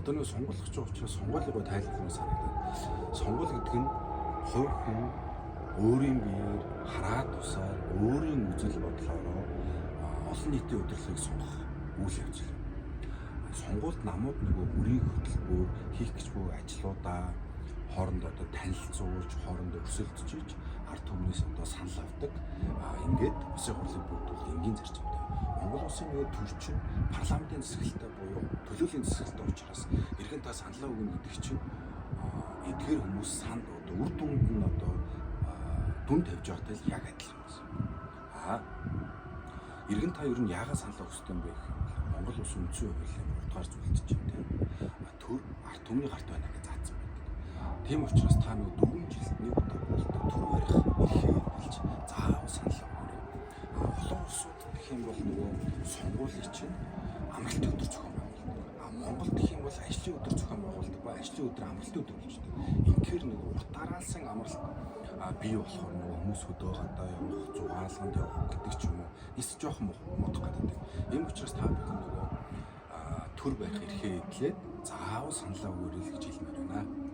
Одоо нэг сонгуулах ч учраас сонгуулийг гоо тайлбарлах санагдаад. Сонгуул гэдэг нь хувь хүн өөрийн биеэр хараа тусаар өөрийн үзэл бодлоороо олон нийтийн удирдлагыг сонгох үйл явц юм. Сонгуульд намууд нөгөө бүрийн хөтөлбөр хийх гэж буй ажлуудаа хоорондоо одоо танилцуулж, хоорондоо өрсөлдөж иж ард түмнээс одоо санал авдаг. Ингээд улсын хурлыг бүрдүүлэх энгийн зарчимтай. Монгол улсын нөгөө төр чинь парламентын засаглалтай буюу төлөөллийн засаглалтай учраас эргэн та саналаа өгнө гэдэг чинь эдгээр хүмүүс санд одоо үр дүнд нь одоо дүн тавьж байгаатай л яг адилхан байсан. Эргэн та ер нь яагаад саналаа өгөх юм бэ гэх юм бол Монгол улсын үндсэн хуулийн 3 дугаар зүйлд чинь тийм төр ард түмний гарт байна гэж заасан байдаг. Тийм учраас та нөгөө 4 жилд нэг удаа болдог төр барих эрхээ хэлж заавал саналаа өгөөрэй. Олон улсууд гэх юм бол нөгөө сонгуулийн чинь амралтын өдөр зохион байгуулдаг. Монголд гэх юм бол ажлын өдөр зохион байгуулдаг ба ажлын өдөр амралтын өдөр болчдөг. Инхээр нөгөө урт дараалсан амралт бий болохоор нөгөө хүмүүс хөдөө гадаа явах, зугаалганд явах гэдэг ч юм уу. Эс жоохон муудах гэдэг. Ийм учраас та бүхэн нөгөө төр барих эрхээ эдлээд заавал саналаа өгөөрэй л гэж хэлмээр байна.